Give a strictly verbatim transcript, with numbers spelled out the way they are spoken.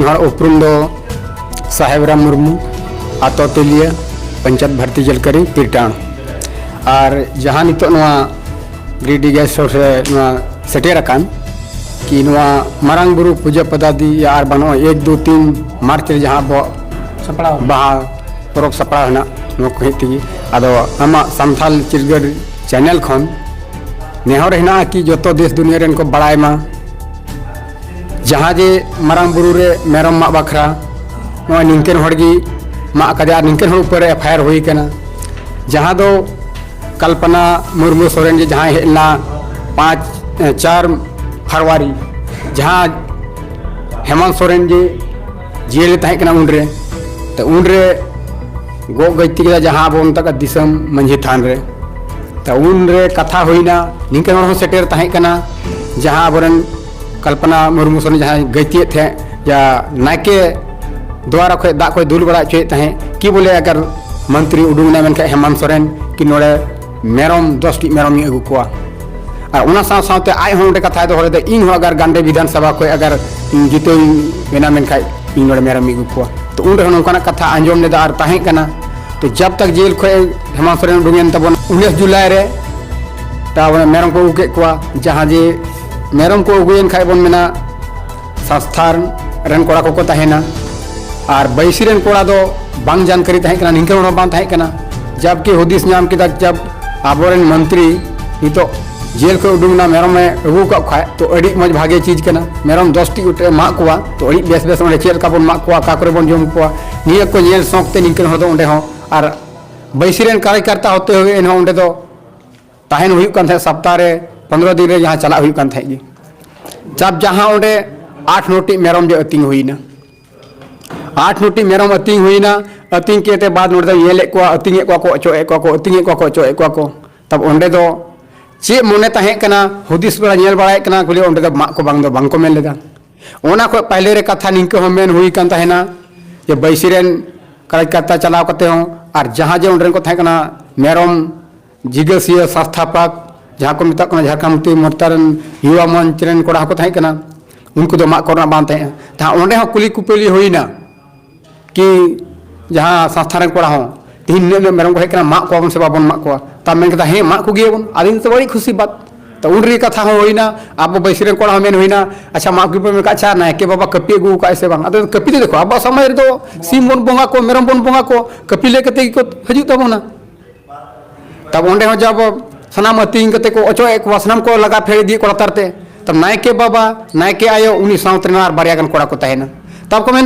ᱦᱚᱲ ᱩᱯᱨᱩᱢ ᱫᱚ ᱥᱟᱦᱮᱵ ᱨᱟᱢ ᱢᱩᱨᱢᱩ, ᱟᱛᱳ ᱛᱮᱞᱤᱭᱟ, ᱯᱚᱧᱪᱟᱭᱮᱛ ᱵᱷᱟᱨᱛᱤ ᱡᱟᱞᱠᱟᱨᱤ, ᱯᱤᱨᱴᱟᱱ᱾ ᱟᱨ ᱡᱟᱦᱟᱸ ᱱᱤᱛᱚᱜ ᱱᱚᱣᱟ ᱜᱤᱨᱤᱰᱤ ᱜᱮᱥᱴ ᱦᱟᱣᱩᱥ ᱨᱮ ᱱᱚᱣᱟ ᱥᱮᱴᱮᱨ ᱟᱠᱟᱱ, ᱠᱤ ᱱᱚᱣᱟ ᱢᱟᱨᱟᱝ ᱵᱩᱨᱩ ᱯᱩᱡᱟᱹ ᱯᱟᱫᱟᱫᱤ ᱟᱨ ᱵᱟᱝ ᱱᱚᱜᱼᱚᱭ ᱮᱠ ᱫᱩ ᱛᱤᱱ ᱢᱟᱨᱪ ᱨᱮ ᱡᱟᱦᱟᱸ ᱟᱵᱚᱣᱟᱜ ᱥᱟᱯᱲᱟᱣ᱾ ᱵᱟᱦᱟ ᱯᱚᱨᱚᱵᱽ ᱥᱟᱯᱲᱟᱣ ᱦᱮᱱᱟᱜ, ᱱᱚᱣᱟ ᱠᱚ ᱦᱮᱡ ᱛᱮᱜᱮ᱾ ᱟᱫᱚ ᱟᱢᱟᱜ ᱥᱟᱱᱛᱷᱟᱞ ᱪᱤᱨᱜᱟᱹᱞ ᱪᱮᱱᱮᱞ ᱠᱷᱚᱱ ᱱᱮᱦᱚᱨ ᱦᱮᱱᱟᱜᱼᱟ ᱠᱤ ᱡᱚᱛᱚ ᱫᱮᱥ ᱫᱩᱱᱤᱭᱟᱹ ᱨᱮᱱ ᱠᱚ ᱵᱟᱲᱟᱭ ᱢᱟ, ᱡᱟᱦᱟᱸ ᱡᱮ ᱢᱟᱨᱟᱝ ᱵᱩᱨᱩ ᱨᱮ ᱢᱮᱨᱚᱢ ᱢᱟᱜ ᱵᱟᱠᱷᱨᱟ ᱱᱚᱜᱼᱚᱭ ᱱᱤᱝᱠᱟᱹᱱ ᱦᱚᱲ ᱜᱮ ᱢᱟᱜ ᱠᱟᱫᱮᱭᱟ ᱟᱨ ᱱᱤᱝᱠᱟᱹᱱ ᱦᱚᱲ ᱩᱯᱚᱨ ᱨᱮ ᱮᱯᱷ ᱟᱭ ᱟᱨ ᱦᱩᱭ ᱠᱟᱱᱟ, ᱡᱟᱦᱟᱸ ᱫᱚ ᱠᱚᱞᱯᱚᱱᱟ ᱢᱩᱨᱢᱩ ᱥᱚᱨᱮᱱ ᱡᱮ ᱡᱟᱦᱟᱸᱭ ᱦᱮᱡ ᱞᱮᱱᱟ ᱯᱟᱸᱪ, ᱮ, ᱪᱟᱨ ᱯᱷᱮᱵᱽᱨᱩᱣᱟᱨᱤ, ᱡᱟᱦᱟᱸ ᱦᱮᱢᱟᱱᱛ ᱥᱚᱨᱮᱱ ᱡᱮ ᱡᱤᱭᱟᱹᱞᱤ ᱛᱟᱦᱮᱸ ᱠᱟᱱᱟ ᱩᱱᱨᱮ, ᱛᱚ ᱩᱱᱨᱮ ᱜᱚᱜ ᱜᱟᱹᱭᱛᱤ ᱠᱮᱫᱟ, ᱡᱟᱦᱟᱸ ᱟᱵᱚ ᱢᱮᱛᱟᱜ ᱠᱟᱱᱟ ᱫᱤᱥᱚᱢ ᱢᱟᱹᱡᱷᱤ ᱛᱷᱟᱱ ᱨᱮ᱾ ᱛᱚ ᱩᱱᱨᱮ ᱠᱟᱛᱷᱟ ᱦᱩᱭᱱᱟ, ᱱᱤᱝᱠᱟᱹᱱ ᱦᱚᱲ ᱦᱚᱸ ᱥᱮᱴᱮᱨ ᱛᱟᱦᱮᱸ ᱠᱟᱱᱟ, ᱡᱟᱦᱟᱸ ᱟᱵᱚᱨᱮᱱ ᱠᱚᱞᱯᱚᱱᱟ ᱢᱩᱨᱢᱩ ᱥᱚᱨᱮᱱ ᱡᱟᱦᱟᱸᱭ ᱜᱟᱹᱭᱛᱤᱭᱮᱫ ᱛᱟᱦᱮᱸᱫ, ᱡᱟ ᱱᱟᱭᱠᱮ ᱫᱩᱣᱟᱨᱟ ᱠᱷᱚᱱ ᱫᱟᱜ ᱠᱚᱭ ᱫᱩᱞ ᱵᱟᱲᱟ ᱦᱚᱪᱚᱭᱮᱫ ᱛᱟᱦᱮᱸᱫ, ᱠᱤ ᱵᱚᱞᱮ ᱟᱜᱟᱨ ᱢᱚᱱᱛᱨᱤ ᱩᱰᱩᱠ ᱮᱱᱟ ᱢᱮᱱᱠᱷᱟᱱ ᱦᱮᱢᱟᱱᱛ ᱥᱚᱨᱮᱱ ᱠᱤ ᱱᱚᱰᱮ ᱢᱮᱨᱚᱢ ᱫᱚᱥ ᱴᱤ ᱢᱮᱨᱚᱢ ᱤᱧ ᱟᱹᱜᱩ ᱠᱚᱣᱟ᱾ ᱟᱨ ᱚᱱᱟ ᱥᱟᱶ ᱥᱟᱶᱛᱮ ᱟᱡ ᱦᱚᱸ ᱚᱸᱰᱮ ᱠᱟᱛᱷᱟᱭ ᱫᱚᱦᱚ ᱞᱮᱫᱟ, ᱤᱧ ᱦᱚᱸ ᱟᱜᱟᱨ ᱜᱟᱱᱰᱮ ᱵᱤᱫᱷᱟᱱ ᱥᱚᱵᱷᱟ ᱠᱷᱚᱱ ᱟᱜᱟᱨ ᱤᱧ ᱡᱤᱛᱟᱹᱣ ᱤᱧ ᱵᱮᱱᱟ ᱢᱮᱱᱠᱷᱟᱱ ᱤᱧ ᱱᱚᱰᱮ ᱢᱮᱨᱚᱢ ᱤᱧ ᱟᱹᱜᱩ ᱠᱚᱣᱟ᱾ ᱛᱚ ᱩᱱ ᱨᱮᱦᱚᱸ ᱱᱚᱝᱠᱟᱱᱟᱜ ᱠᱟᱛᱷᱟ ᱟᱸᱡᱚᱢ ᱞᱮᱫᱟ ᱟᱨ ᱛᱟᱦᱮᱸ ᱠᱟᱱᱟ᱾ ᱛᱚ ᱡᱟᱵ ᱛᱟᱠ ᱡᱮᱞ ᱠᱷᱚᱱ ᱦᱮᱢᱟᱱᱛ ᱥᱚᱨᱮᱱ ᱩᱰᱩᱠ ᱮᱱ ᱛᱟᱵᱚᱱ ᱩᱱᱤᱥ ᱡᱩᱞᱟᱭ ᱨᱮ, ᱛᱟᱵᱚᱱ ᱢᱮᱨᱚᱢ ᱠᱚ ᱟᱹᱜᱩ ᱠᱮᱫ ᱠᱚᱣᱟ, ᱡᱟᱦᱟᱸ ᱡᱮ ᱢᱮᱨᱚᱢ ᱠᱚ ᱟᱹᱜᱩᱭᱮᱱ ᱠᱷᱟᱡ ᱵᱚᱱ ᱢᱮᱱᱟ ᱥᱚᱝᱥᱛᱷᱟᱱ ᱨᱮᱱ ᱠᱚᱲᱟ ᱠᱚᱠᱚ ᱛᱟᱦᱮᱱᱟ᱾ ᱟᱨ ᱵᱟᱹᱭᱥᱤ ᱨᱮᱱ ᱠᱚᱲᱟ ᱫᱚ ᱵᱟᱝ ᱡᱟᱱᱠᱟᱨᱤ ᱛᱟᱦᱮᱸ ᱠᱟᱱᱟ, ᱱᱤᱝᱠᱟᱹ ᱦᱚᱲ ᱦᱚᱸ ᱵᱟᱝ ᱛᱟᱦᱮᱸ ᱠᱟᱱᱟ᱾ ᱡᱟᱵᱠᱤ ᱦᱩᱫᱤᱥ ᱧᱟᱢ ᱠᱮᱫᱟ, ᱡᱟᱵ ᱟᱵᱚᱨᱮᱱ ᱢᱚᱱᱛᱨᱤ ᱱᱤᱛᱚᱜ ᱡᱮᱞ ᱠᱷᱚᱱ ᱩᱰᱩᱠ ᱮᱱᱟ, ᱢᱮᱨᱚᱢᱮ ᱟᱹᱜᱩ ᱟᱠᱟᱫ ᱠᱷᱟᱡ, ᱛᱚ ᱟᱹᱰᱤ ᱢᱚᱡᱽ ᱵᱷᱟᱜᱮ ᱪᱤᱡᱽ ᱠᱟᱱᱟ᱾ ᱢᱮᱨᱚᱢ ᱫᱚᱥ ᱴᱤ ᱩᱴᱮ ᱢᱟᱜ ᱠᱚᱣᱟ, ᱛᱚ ᱟᱹᱰᱤ ᱵᱮᱥ ᱵᱮᱥ ᱚᱸᱰᱮ ᱪᱮᱫ ᱞᱮᱠᱟ ᱵᱚᱱ ᱢᱟᱜ ᱠᱚᱣᱟ, ᱚᱠᱟ ᱠᱚᱨᱮ ᱵᱚᱱ ᱡᱚᱢ ᱠᱚᱣᱟ, ᱱᱤᱭᱟᱹ ᱠᱚ ᱧᱮᱞ ᱥᱚᱠ ᱛᱮ ᱱᱤᱝᱠᱟᱹᱱ ᱦᱚᱲ ᱫᱚ ᱚᱸᱰᱮ ᱦᱚᱸ᱾ ᱟᱨ ᱵᱟᱹᱭᱥᱤ ᱨᱮᱱ ᱠᱟᱨᱭᱚᱠᱟᱨᱛᱟ ᱦᱚᱛᱮ ᱦᱩᱭ ᱮᱱᱦᱚᱸ ᱚᱸᱰᱮ ᱫᱚ ᱛᱟᱦᱮᱱ ᱦᱩᱭᱩᱜ ᱠᱟᱱ ᱛᱟᱦᱮᱸᱫ, ᱥᱚᱯᱛᱟᱦᱚ ᱨᱮ ᱯᱚᱱᱨᱚ ᱫᱤᱱ ᱨᱮ ᱡᱟᱦᱟᱸ ᱪᱟᱞᱟᱜ ᱦᱩᱭᱩᱜ ᱠᱟᱱ ᱛᱟᱦᱮᱸᱫ ᱜᱮ᱾ ᱡᱟᱵ ᱡᱟᱦᱟᱸ ᱚᱸᱰᱮ ᱟᱴ ᱱᱚ ᱴᱤ ᱢᱮᱨᱚᱢ ᱡᱮ ᱟᱹᱛᱤᱧ ᱦᱩᱭᱱᱟ, ᱟᱴ ᱱᱚ ᱴᱤ ᱢᱮᱨᱚᱢ ᱟᱹᱛᱤᱧ ᱦᱩᱭᱱᱟ᱾ ᱟᱹᱛᱤᱧ ᱠᱮᱫ ᱛᱮ ᱵᱟᱫ ᱱᱚᱰᱮ ᱫᱚ ᱧᱮᱞᱮᱫ ᱠᱚᱣᱟ, ᱟᱹᱛᱤᱧᱮᱫ ᱠᱚᱣᱟ ᱠᱚ, ᱚᱪᱚᱜᱮᱫ ᱠᱚᱣᱟ ᱠᱚ, ᱟᱹᱛᱤᱧᱮᱫ ᱠᱚᱣᱟ ᱠᱚ, ᱚᱪᱚᱜᱮᱫ ᱠᱚᱣᱟ ᱠᱚ᱾ ᱛᱟᱵ ᱚᱸᱰᱮ ᱫᱚ ᱪᱮᱫ ᱢᱚᱱᱮ ᱛᱟᱦᱮᱸ ᱠᱟᱱᱟ, ᱦᱩᱫᱤᱥ ᱵᱟᱲᱟ, ᱧᱮᱞ ᱵᱟᱲᱟᱭᱮᱫ ᱠᱟᱱᱟ ᱠᱚ, ᱚᱸᱰᱮ ᱫᱚ ᱢᱟᱜ ᱠᱚ ᱵᱟᱝ ᱫᱚ ᱵᱟᱝ ᱠᱚ ᱢᱮᱱ ᱞᱮᱫᱟ᱾ ᱚᱱᱟ ᱠᱷᱚᱱ ᱯᱟᱦᱞᱮ ᱨᱮ ᱠᱟᱛᱷᱟ ᱱᱤᱝᱠᱟᱹ ᱦᱚᱸ ᱢᱮᱱ ᱦᱩᱭ ᱠᱟᱱ ᱛᱟᱦᱮᱱᱟ ᱡᱮ ᱵᱟᱹᱭᱥᱤ ᱨᱮᱱ ᱠᱟᱨᱭᱚᱠᱟᱨᱛᱟ ᱪᱟᱞᱟᱣ ᱠᱟᱛᱮ ᱦᱚᱸ, ᱟᱨ ᱡᱟᱦᱟᱸ ᱡᱮ ᱚᱸᱰᱮ ᱨᱮᱱ ᱠᱚ ᱛᱟᱦᱮᱸ ᱠᱟᱱᱟ ᱢᱮᱨᱚᱢ ᱡᱤᱜᱟᱹᱥᱤᱭᱟᱹ ᱥᱚᱝᱥᱛᱷᱟᱯᱚᱠ, ᱡᱟᱦᱟᱸ ᱠᱚ ᱢᱮᱛᱟᱜ ᱠᱟᱱᱟ ᱡᱷᱟᱲᱠᱷᱚᱸᱰ ᱢᱩᱠᱛᱤ ᱢᱳᱨᱪᱟ ᱨᱮᱱ ᱭᱩᱵᱟ ᱢᱚᱧᱪ ᱨᱮᱱ ᱠᱚᱲᱟ ᱦᱚᱸᱠᱚ ᱛᱟᱦᱮᱸ ᱠᱟᱱᱟ, ᱩᱱᱠᱩ ᱫᱚ ᱢᱟᱜ ᱠᱚᱨᱮᱱᱟᱜ ᱵᱟᱝ ᱛᱟᱦᱮᱸᱜᱼᱟ᱾ ᱛᱟᱦᱮᱸ ᱚᱸᱰᱮ ᱦᱚᱸ ᱠᱩᱞᱤ ᱠᱩᱯᱞᱤ ᱦᱩᱭᱱᱟ ᱠᱤ ᱡᱟᱦᱟᱸ ᱥᱟᱥᱛᱷᱟ ᱨᱮᱱ ᱠᱚᱲᱟ ᱦᱚᱸ, "ᱛᱤᱦᱤᱧ ᱱᱤᱱᱟᱹᱜ ᱱᱤᱱᱟᱹᱜ ᱢᱮᱨᱚᱢ ᱠᱚ ᱦᱮᱡ ᱠᱟᱱᱟ, ᱢᱟᱜ ᱠᱚᱣᱟ ᱵᱚᱱ ᱥᱮ ᱵᱟᱵᱚᱱ ᱢᱟᱜ ᱠᱚᱣᱟ?" ᱛᱟ ᱢᱮᱱ ᱠᱮᱫᱟ, "ᱦᱮᱸ, ᱢᱟᱜ ᱠᱚᱜᱮᱭᱟᱵᱚᱱ, ᱟᱹᱞᱤᱧ ᱫᱚ ᱵᱟᱹᱲᱤᱡ ᱠᱷᱩᱥᱤ ᱵᱟᱫ᱾" ᱛᱚ ᱩᱱ ᱨᱮᱜᱮ ᱠᱟᱛᱷᱟ ᱦᱚᱸ ᱦᱩᱭᱱᱟ, ᱟᱵᱚ ᱵᱟᱹᱭᱥᱤ ᱨᱮᱱ ᱠᱚᱲᱟ ᱦᱚᱸ ᱢᱮᱱ ᱦᱩᱭᱱᱟ, "ᱟᱪᱪᱷᱟ, ᱢᱟᱜ ᱠᱚᱜᱮ ᱯᱮ ᱢᱮᱱ ᱠᱟᱜ, ᱟᱪᱪᱷᱟ, ᱱᱟᱭᱠᱮ ᱵᱟᱵᱟ ᱠᱟᱹᱯᱤ ᱟᱹᱜᱩ ᱠᱟᱜᱼᱟᱭ ᱥᱮ ᱵᱟᱝ?" ᱟᱫᱚ ᱠᱟᱹᱯᱤ ᱫᱚ ᱫᱮᱠᱷᱚ, ᱟᱵᱚᱣᱟᱜ ᱥᱚᱢᱟᱡᱽ ᱨᱮᱫᱚ ᱥᱤᱢ ᱵᱚᱱ ᱵᱚᱸᱜᱟ ᱠᱚ, ᱢᱮᱨᱚᱢ ᱵᱚᱱ ᱵᱚᱸᱜᱟ ᱠᱚ, ᱠᱟᱹᱯᱤ ᱞᱟᱹᱭ ᱠᱟᱛᱮ ᱜᱮᱠᱚ ᱦᱤᱡᱩᱜ ᱛᱟᱵᱚᱱᱟ᱾ ᱛᱟᱵ ᱚᱸᱰᱮ ᱦᱚᱸ ᱡᱟᱵ ᱥᱟᱱᱟᱢ ᱟᱹᱛᱤᱧ ᱠᱟᱛᱮ ᱠᱚ ᱚᱪᱚᱜ ᱮᱫ ᱠᱚᱣᱟ, ᱥᱟᱱᱟᱢ ᱠᱚ ᱞᱟᱜᱟ ᱯᱷᱮᱰ ᱤᱫᱤᱭᱮᱫ ᱠᱚᱣᱟ ᱞᱟᱛᱟᱨ ᱛᱮ᱾ ᱛᱟᱵ ᱱᱟᱭᱠᱮ ᱵᱟᱵᱟ, ᱱᱟᱭᱠᱮ ᱟᱭᱳ, ᱩᱱᱤ ᱥᱟᱶᱛᱮ ᱨᱮᱱ ᱟᱨ ᱵᱟᱨᱭᱟ ᱜᱟᱱ ᱠᱚᱲᱟ ᱠᱚ ᱛᱟᱦᱮᱱᱟ᱾ ᱛᱟᱵ ᱠᱚ ᱢᱮᱱ